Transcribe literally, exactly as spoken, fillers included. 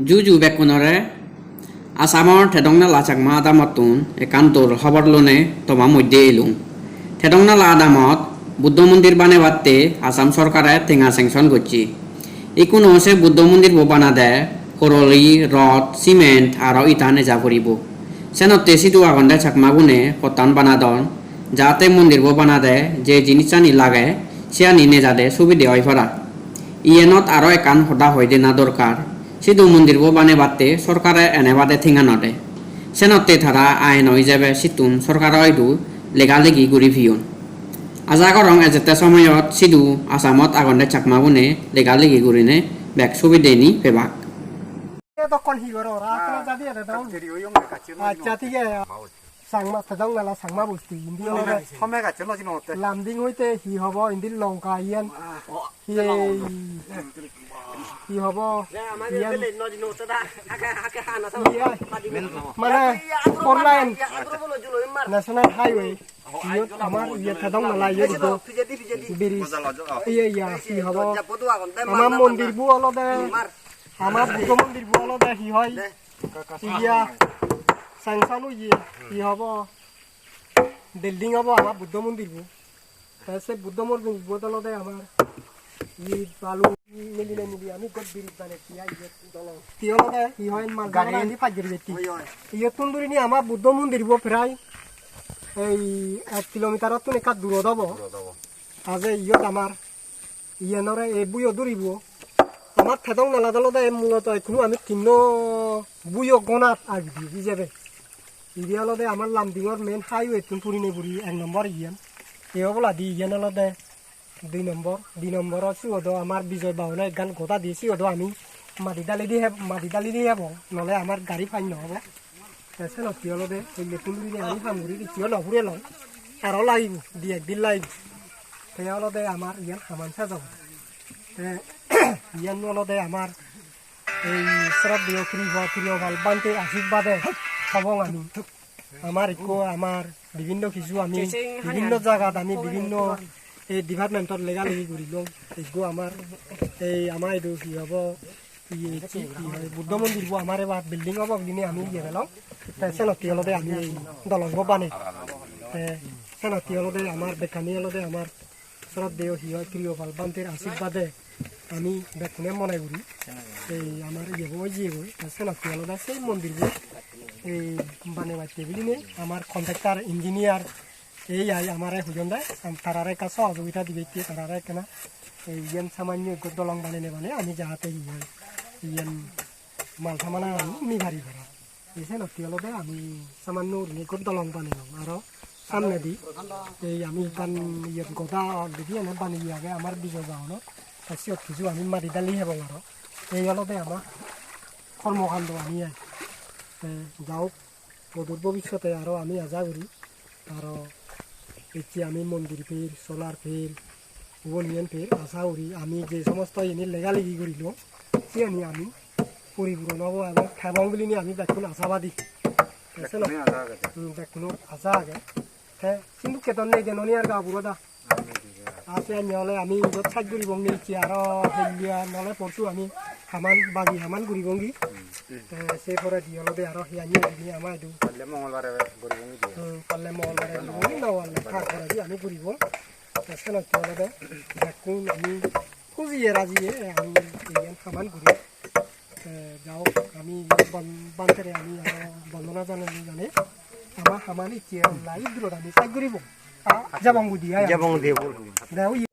Juju bekkunore. Assamor Tedongnala Chakma adamottun ekkan dol hobor lone toma moddhe elung. Tedongnala adamot Buddho mondir banebatte Assam sorkare tenga sanction gocche. Ikkuno se Buddho mondirbo banade horoli, rod, cement aro ita neja poribo. Senotte sidu agonde Chakmagune pottan banadon, jate mondirbo banade je jinissani lage, siyani nejade subide oi para. Iyenot aro ekkan hoda hoi dena dorkar. Sidu mondirbo banebatte sorkare ene bade tenga no de. Senotte tara aino ijebe sittun sorkaro idu lega legi guri piyon. Aja gorong ejette somoyot sidu Assamot agonde Chakmagune lega legi gurine bek subideni pebak. Edokkon hi goror? Ar tola jadi ede daun. Accha, thik age. Changma, Tedongnala Changma bosti. Indi olode Home gacche no jinotte. Lamding hoite hi hobo? Indi Longka iyan. Hi, hi hobo? Iyan. Iya. Mane four lane National Highway. Iyot amar iye Tedongnala iyot do bridge. Iya, iya, hi hobo? Amar mondirbo olode, amar Buddho mondirbo olode hi hoi? Iya, sanction oye, hi hobo? Building obo amar Buddho mondirbo. Te se Buddho mondirbo olode amar it balu milinei mili ami gor bridge banecchi ai iyot dolong. Ti olode hi hoi mal gari ani pajjeri betti. Oi, oi. Iyottun durini amar Buddho mondirbo prai ei ek kilometer-ottun ekka durot obo. Durot obo. Aje iyot amar iyenore ei buyo duribo. Amar Tedongnalat olode muloto ekkunu ami tinno buyo gonat agidi ijebe. Ibe olode amar Lamdingor main highway-tun purinei puri ek nombor iyen. Ei oboladi iyen olode dui nombor, dui nomboro siyot do amar Bijoy Bhavan-o ekkan goda di, siyot do ami madi dali di heb-, madi dali di hebong, nole amar gari pass no obo. Te senotte olode ei lettun gurinei ami ham guri eccheyo no purelong. Aro lagibo, di ek din lagibo. Te olode amar iyan haman sej obo. Te iyan olode amar ei sroddheyo Kripa-, Priyopal Bhante ashirbade hobong ami. Amar ikko amar bibinno hissu ami bibinno jagat ami bibinno ei department-ot lega legi gurilong. Ikko amar ei ama idu hi hobo, iye, hi hoi, Buddho mondirbo amar ebar building obo gurinei ami iye pelong. Te senotte olode ami ei dolongbo banei. Te senotte olode amar bekkani olode amar sroddheyo hi hoi Priyopal Bhanter ashirbade ami bekkune mone guri ei amar iyebo oi jiyegoi. Te senotte olode sei mondirbo ei banebatte bilinei amar contractor, engineer ei ai amare hoyon de, am-, tarare ekka sohojogita dibatte, tarare ekkena ei iyen samanyo ekko dolong banenei banei ami jahate hi hoi iyen mal samana ami ni pari para. Ei senotte olode ami samanyo gurinei ekko dolong baneyong. Aro samnedi ei ami ekkan iyot goda already ene baneye age amar Bijoy Bhavanot. Te siyot hissu ami madi dali hebong aro. Ei olode ama kormo kando ami ai. Te ja hok, odhur bobissote aro ami aja guri aro ecche ami mondir per, solar per, ubon iyen per, asa guri ami je somosto iyeni lega legi gurilong, siyeni ami puripuron obo ebong pebong bilinei ami bekkun asabadi. Te seno-, bekkune aja agede. Hmm, bekkunor aja age. Te sindukke don nei de noni ar gaburo da. Ar se ami ole ami iyot saj guribong nei ecche aro hellian ole porsu ami haman bagi haman guribong gi. Hmm. Te se poredi olode aro hi ani ami ama idu. Parle Mongolbare guribong gi. Hmm, parle Mongolbare guribong gi, no parle tar poredi ami guribong. Te senotte olode bekkun ami hujiye rajiye ami iyen haman guri. Te ja hok, ami bon-, Bhantere ami aro bondona janai janai ama haman ecche lai durot ami saj guribong. Ta jabong gudi ai. Jabong gudi bol. Te ui